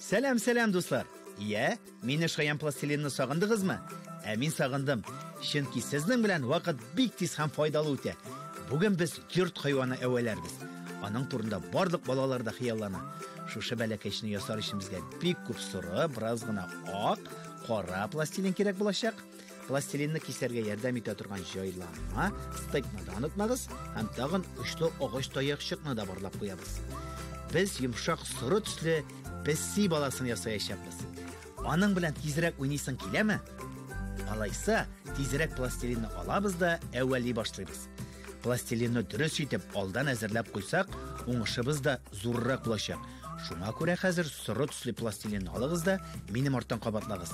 Сәлам, сәлам, дуслар! Йә, мине шаян пластилинны сагындыгызмы? Ә мин сагындым. Чөнки сезнең белән вакыт бик тиз һәм файдалы үтә. Бүген без йорт хайваны әвәләрбез. Аның турында барлык балалар да хыяллана. Шушы бәләкәчне ясар өчен безгә бик күп соры, бераз гына ак, кара пластилин кирәк булачак. Пластилинны кисәргә ярдәм итә торган җайланма, стыкны да онытмагыз һәм тагын очлы агач таякчыкны да барлап куябыз. Без йомшак соры төсле песи баласын ясаячакбыз. Аның белән тизрәк уйныйсың киләме? Алайса, тизрәк пластилинны алабыз да әвәли башлыйбыз. Пластилинны дөрес итеп алдан әзерләп куйсак, уңышыбыз да зуррак булачак. Шуңа күрә хәзер соры төсле пластилинны алыгыз да минем арттан кабатлагыз.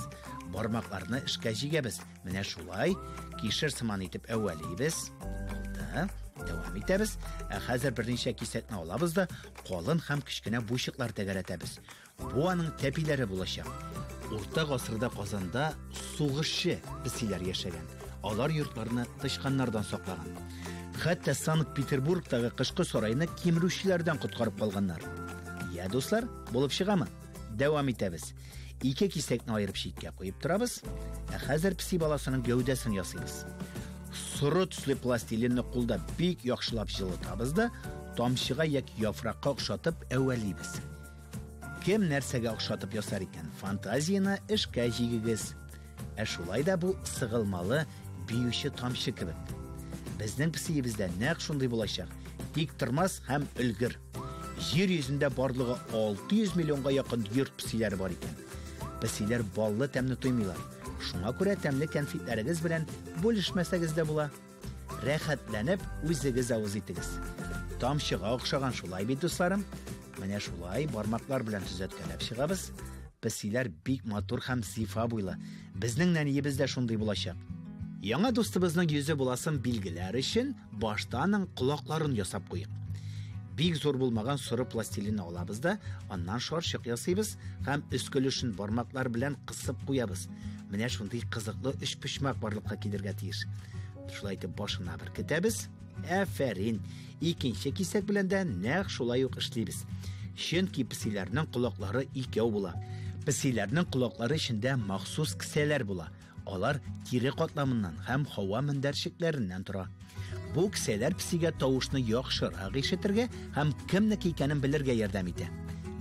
Бармакларны эшкә җигәбез. Менә шулай кишер сыман итеп әвәлибез. Алды. Дәвам итәбез. Ә хәзер берничә кисәкне алабыз да калын һәм кечкенә буйчыклар тәгәрәтәбез. Бу аның тәпиләре булачак. Урта гасырда Казанда сугышчы песиләр яшәгән. Алар йортларны тычканнардан саклаган. Хәтта Санкт-Петербургтагы кышкы сарайны кимерүчеләрдән коткарып калганнар. Я, дуслар, булып чыгамы? Дәвам итәбез. Ике кисәкне аерып читкә куеп торабыз. Ә хәзер песи баласының гәүдәсен ясыйбыз. Соры төсле пластилинны кулда бик яхшылап җылытабыз да, тамчыга яки яфракка охшатып әвәлибез. Кем нәрсәгә охшатып ясар икән? Фантазияне эшкә җигегез. Ә шулай да бу сыгылмалы биюче тамчы кебек. Безнең песиебез дә нәкъ шундый булачак. Тик тормас һәм өлгер. Җир йөзендә барлыгы 600 миллионга якын йорт песиләре бар икән. Песиләр баллы тәмне тоймыйлар. Шуңа күрә тәмле кәнфитләрегез белән бүлешмәсәгез дә була. Рәхәтләнеп үзегез авыз итегез. Тамчыга охшаган шулай бит, дусларым. Менә шулай бармаклар белән төзәткәләп чыгабыз. Песиләр бик матур һәм зифа буйлы. Безнең нәниебез дә шундый булачак. Яңа дустыбызның йөзе буласын билгеләр өчен башта аның колакларын ясап куйык. Бик зур булмаган соры пластилин алабыз да, аннан шарчык ясыйбыз һәм өске өлешен бармаклар белән кысып куябыз. Менә шундый кызыклы өчпочмак барлыкка килергә тиеш. Шулай итеп башына беркетәбез. Әфәрин! Икенче кисәк белән дә нәкъ шулай ук эшлибез. Чөнки песиләрнең колаклары икәү була. Песиләрнең колаклары эчендә махсус кесәләр була. Алар тире катламыннан һәм һава мендәрчекләреннән тора. Бу кесәләр песигә тавышны яхшырак ишетергә һәм кемнеке икәнен белергә ярдәм итә.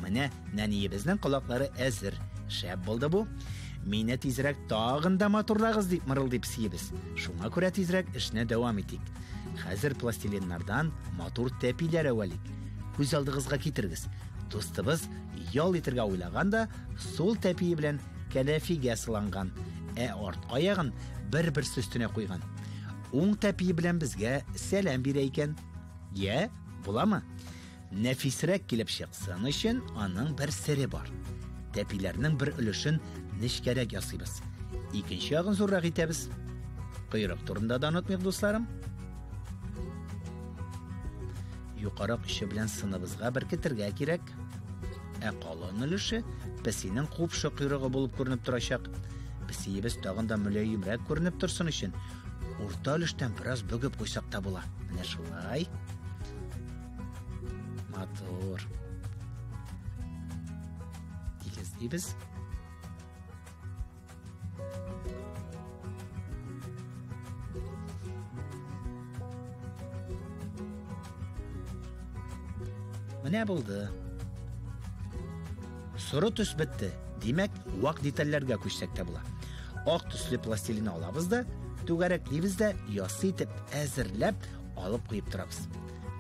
Менә нәниебезнең колаклары әзер. Шәп булды бу. Мине тизрәк тагын да матурлагыз дип мырылдый песиебез. Шуңа күрә тизрәк эшне дәвам итик. Хәзер пластилиннардан матур тәпиләр әвәлик. Күз алдыгызга китерегез. Дустыбыз ял итергә уйлаган да, сул тәпие белән кәләфигә сыланган, ә арткы аягын бер-берсе өстенә куйган. Уң тәпие белән безгә сәлам бирә икән. Йә, буламы? Нәфисрәк килеп чыксын өчен аның бер сере бар. Тәпиләрнең бер өлешен нечкәрәк ясыйбыз. Икенче ягын зуррак итәбез. Койрык турында да онытмыйк, дусларым. Юкарак очы белән сыныбызга беркетергә кирәк. Ә калын өлеше песинең купшы койрыгы булып күренеп торачак. Песиебез тагын да мөлаемрәк күренеп торсын өчен урта өлештән бераз бөгеп куйсак та була. Менә шулай. Матур. Тигезлибез. Менә булды. Соры төс бетте. Димәк, вак детальләргә күчсәк тә була. Ак төсле пластилин алабыз да, түгәрәклибез дә, яссы итеп әзерләп алып куеп торабыз.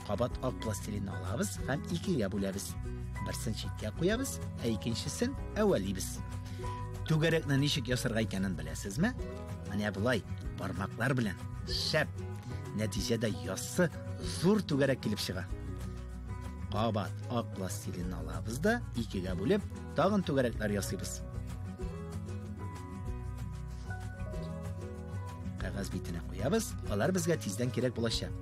Кабат ак пластилин алабыз һәм икегә бүләбез. Берсен читкә куябыз, ә икенчесен әвәлибез. Түгәрәкне ничек ясарга икәнен беләсезме? Менә болай, бармаклар белән. Шәп! Нәтиҗәдә яссы зур түгәрәк килеп чыга. Кабат ак пластилинны алабыз да, икегә бүлеп, тагын түгәрәкләр ясыйбыз. Кәгазь битенә куябыз, алар безгә тиздән кирәк булачак.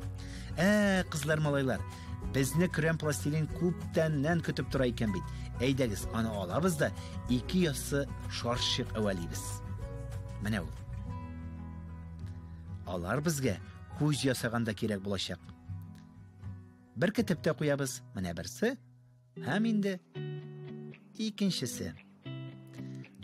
Ә, кызлар, малайлар, безне көрән пластилин күптәннән көтеп тора икән бит. Әйдәгез, аны алабыз да, ике яссы шарчык әвәлибез. Менә ул. Алар безгә күз ясаганда кирәк булачак. Беркетеп тә куябыз. Менә берсе. Һәм инде икенчесе.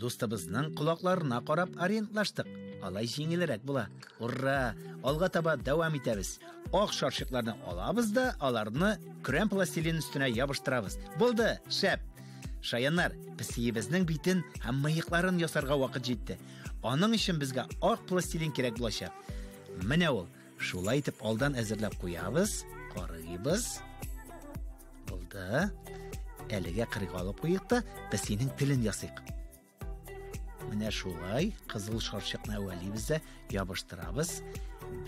Дустыбызның колакларына карап ориентлаштык. Алай җиңелрәк була. Ура! Алга таба дәвам итәбез. Ак шарчыкларны алабыз да, аларны көрән пластилин өстенә ябыштырабыз. Булды, шәп! Шаяннар, песиебезнең битен һәм мыекларын ясарга вакыт җитте. Аның өчен безгә ак пластилин кирәк булачак. Менә ул. Шулай итеп алдан әзерләп куябыз, карыйбыз. Булды. Әлегә кырыйга алып куйык та, песинең телен ясыйк. Менә шулай кызыл шарчыкны әвәлибез дә ябыштырабыз.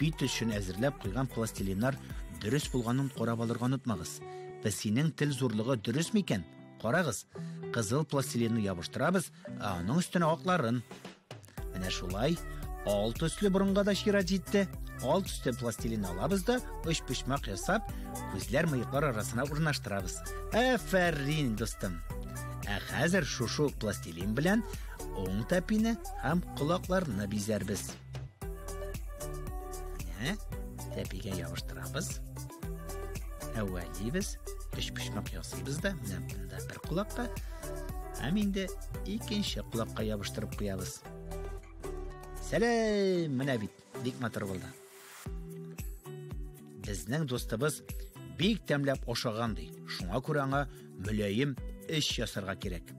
Бит өчен әзерләп куйган пластилиннар дөрес булганын карап алырга онытмагыз. Песинең тел зурлыгы дөрес микән? Карагыз. Кызыл пластилинны ябыштырабыз, ә аның өстенә акларын. Менә шулай ал төсле борынга да чират җитте. Ал төсле пластилин алабыз да, өчпочмак ясап, күзләр мыеклар арасына урнаштырабыз. Афәрин, дустым. Ә хәзер шушы ук пластилин белән уң тәпине һәм колакларны бизәрбез. Менә тәпигә ябыштырабыз. Әвәлибез, өчпочмак ясыйбыз да, менә монда бер колакка һәм инде икенче колакка ябыштырып куябыз. Сәлам, менә бит, бик матур булды. Безнең дустыбыз бик тәмләп ашаган ди. Шуңа күрә аңа мөлаем эш ясарга кирәк.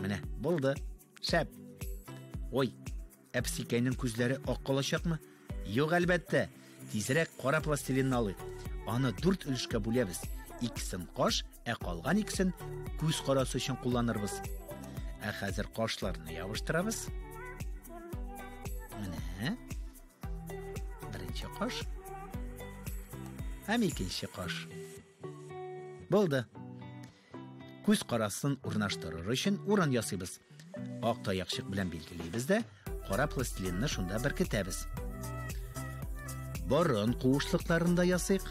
Менә, булды. Шәп. Ой, ә песикәйнең күзләре ак калачакмы? Юк, әлбәттә. Тизрәк кара пластилинны алыйк. Аны дүрт өлешкә бүләбез. Икесен каш, ә калган икесен күз карасы өчен кулланырбыз. Ә хәзер кашларны ябыштырабыз. Менә. Беренче каш. Һәм икенче каш. Булды. Күз карасын урнаштырыр өчен урын ясыйбыз. Ак таякчык белән билгелибез дә, кара пластилинны шунда беркетәбез. Борын куышлыкларын да ясыйк.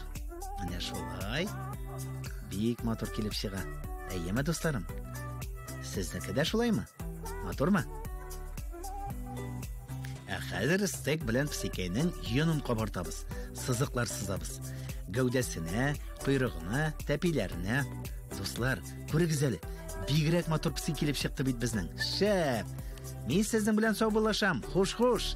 Менә шулай. Бик матур килеп чыга. Әйеме, дусларым? Сезнеке дә шулаймы? Матурмы? Ә хәзер стейк белән песикәйнең йонын кабартабыз, сызыклар сызабыз. Гәүдәсенә, койрыгына, тәпиләренә. Дуслар, күрегез әле, бигрәк матур песи килеп чыкты бит безнең. Шәп! Мин сезнең белән саубуллашам. Хуш-хуш!